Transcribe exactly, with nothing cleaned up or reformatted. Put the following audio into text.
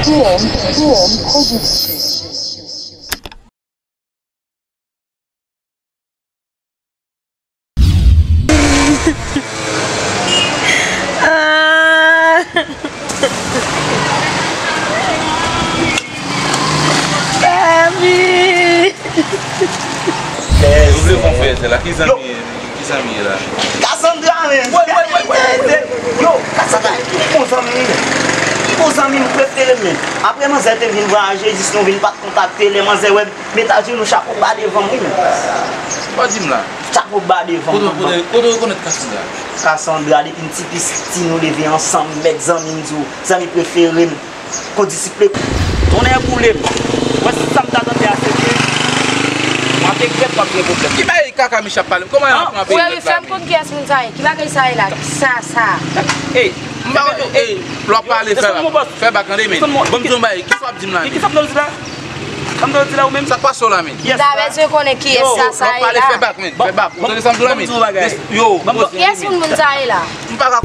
T M, T M Production. Ah! Papi! Eh, ou vle konfèt la, ki zanmi, ki zanmi la? Cassandra, men. Woy, woy, woy, woy. Yo, Cassandra, ki bon zanmi, men. Ki bon zanmi m prefere, men. Apre manzè te vin vwayaje, jis nou vin pa t kontakte, lè manzè wè m, met ajenou, chapo ba devan m, wi, men. Sa w di m la? Chapo ba devan m. Kote, kote, kote w rekonèt Cassandra? Cassandra, depi m ti piti, nou leve ansanm, mèt zanmi m di w, zanmi prefere m. Kondisiple. Tonnè boule m. Wè, si sa m ta tande a, se ke w ap regrèt, w ap gen pwoblèm. Ki bagay kaka Mich ap pale m? Kòman y ap anpe regrèt la, men? Wi, wi, fè m konn kiyès moun sa ye. Ki bagay sa ye la? Ki sa, sa? Ey, m pa, ey, lè w ap pale, fè bak. Fè bak, tande, men. Ban m di w yon bagay. Kisa w ap di m la, men? Kisa m di w la? Sa m di w la ou menm? Sa k pase w la, men? M ta bezwen konnen kiyès sa, sa ye la. Yo, lè w ap pale, fè bak, men. Fè bak. Ou tande sa m di w la, men? Yo, kiyès moun, moun sa ye la? M pa ka.